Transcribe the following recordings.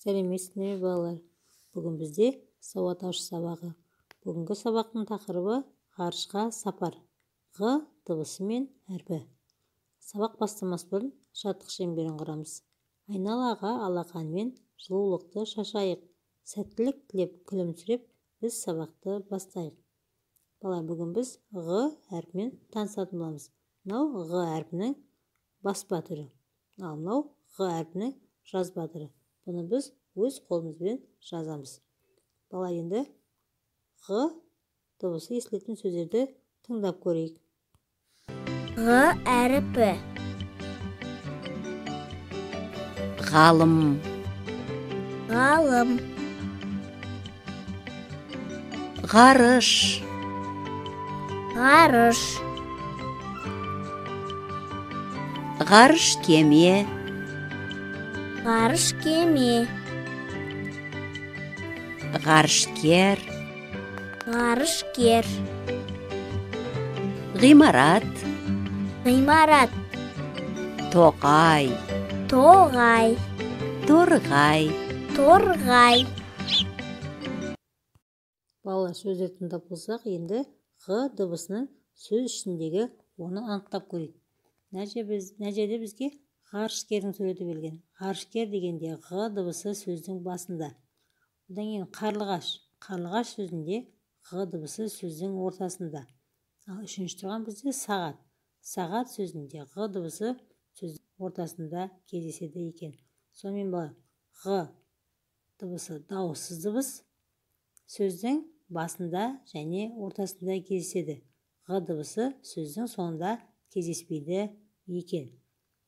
Сәлеметсіздер ме, балалар? Бүгін бізде сауат ашу сабағы. Бүгінгі сабақтың тақырыбы ғарышқа сапар. Ғ дыбысы мен әрпі. Сабақ бастамас бұрын жаттық шеңберін құрамыз. Айналаға алақанмен жылулықты шашайық. Сәттілік тілеп күлімсіреп біз сабақты бастайық. Балалар, бүгін біз Ғ әрпімен танысатын боламыз. Мынау Ғ әрпінің баспа түрі. Ал мынау Ғ әрпінің жазба түрі. Бұны біз өз қолымызбен жазамыз. Бала, енді Ғ дыбысы естілетін сөздерді тыңдап көрейік. Ғ әрпі. Ғалым. Ғалым. Ғарыш. Ғарыш. Ғарыш кеме. Ғарыш кеме. Ғарышкер. Ғарышкер. Ғимарат. Ғимарат. Тоғай. Тоғай. Торғай. Торғай. Балалар, сөздерді тыңдап болсақ, енді Ғ дыбысының сөз ішіндегі орнын анықтап көрейік. Мына жерде бізге ғарышкердің суреті берілген. Ғарышкер дегенде Ғ дыбысы сөздің басында. Одан кейін қарлығаш. Қарлығаш сөзінде Ғ дыбысы сөздің ортасында. Ал үшінші тұрған бізде сағат. Сағат сөзінде Ғ дыбысы сөздің ортасында кездеседі екен. Сонымен балалар, Ғ дыбысы дауыссыз дыбыс, сөздің басында және ортасында кездеседі. Ғ дыбысы сөздің соңында кездеспейді екен.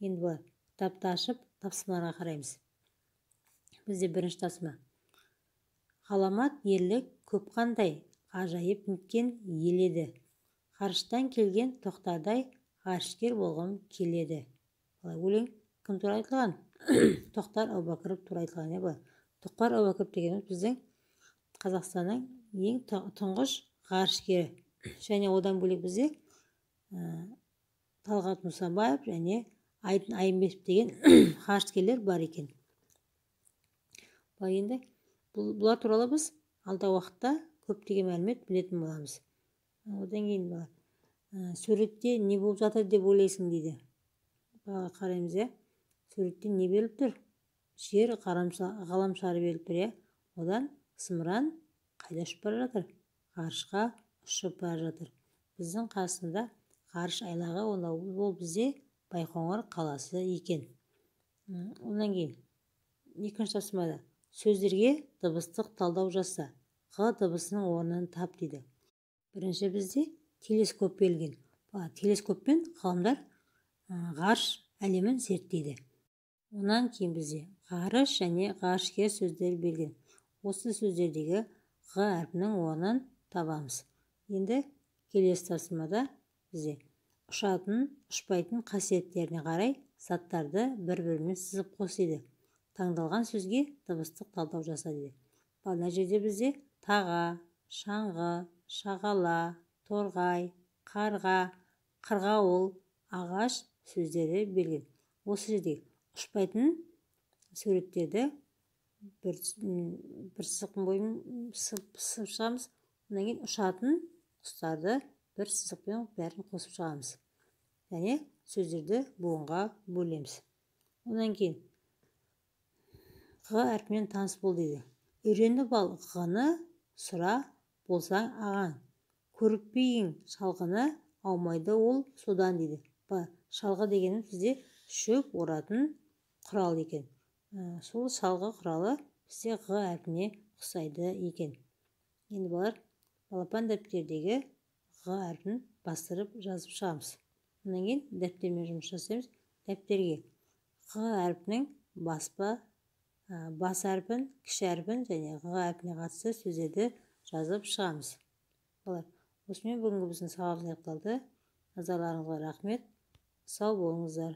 Енді балалар, кітапты ашып тапсырмаларға қараймыз. Бізде бірінші тапсырма. Ғаламат ерлік көп қандай, ғажайып неткен ел еді. Ғарыштан келген Тоқтардай ғарышкер болғым келеді. Балалар, өлең кім туралы айтылған? Тоқтар Әубәкіров туралы айтылған, иә, балалар. Тоқтар Әубәкіров дегеніміз біздің Қазақстанның ең тұңғыш ғарышкері. Және одан бөлек бізде Талғат Мұсабаев және Айдын Айымбетов деген ғарышкерлер бар екен. Ал енді бұлар туралы біз алдағы уақытта көптеген мәлімет білетін боламыз. Одан кейін балалар, суретте не болып жатыр деп ойлайсың дейді. Балалар, қараймыз, иә. Суретте не беріліп тұр? Жер ғаламшары беріліп тұр, иә. Одан зымыран қайда ұшып бара жатыр? Ғарышқа ұшып бара жатыр. Біздің қасында ғарыш айлағы, онда ол бізде Байқоңыр қаласы екен. Одан кейін екінші тапсырмада сөздерге дыбыстық талдау жаса. Ғ дыбысының орнын тап дейді. Бірінші бізде телескоп берілген. Телескоппен ғалымдар ғарыш әлемін зерттейді. Онан кейін бізде ғарыш және ғарышкер сөздері берілген. Осы сөздердегі Ғ әрпінің орнын табамыз. Енді келесі тапсырмада бізде ұшатын, ұшпайтын қасиеттеріне қарай заттарды бір-бірімен сызып қос дейді. Таңдалған сөзге дыбыстық талдау жаса дейді. Мына жерде бізде таға, шаңғы, шағала, торғай, қарға, қырғауыл, ағаш сөздері берілген. Осы жерде ұшпайтын суреттерді бір сызықтың бойымен сызып шығамыз. Одан кейін ұшатын құстарды бір сызықпен бәрін қосып шығамыз. Және сөздерді буынға бөлеміз. Одан кейін Ғ әрпімен таныс бол дейді. Үйреніп ал Ғ-ны, сұра болсаң ағаң. Көріп пе ең шалғыны, аумайды ол содан дейді. Шалғы дегеніміз бізде шөп оратын құрал екен. Сол шалғы құралы бізде Ғ әрпіне ұқсайды екен. Енді балалар, балапан дәптердегі Ғ әрпін бастырып жазып шығамыз. Одан кейін дәптермен жұмыс жасаймыз. Дәптерге Ғ әрпінің бас әрпін, кіші әрпін және Ғ әрпіне қатысты сөздерді жазып шығамыз. Балалар, осымен бүгінгі біздің сабағымыз аяқталды. Назарларыңызға рахмет. Сау болыңыздар.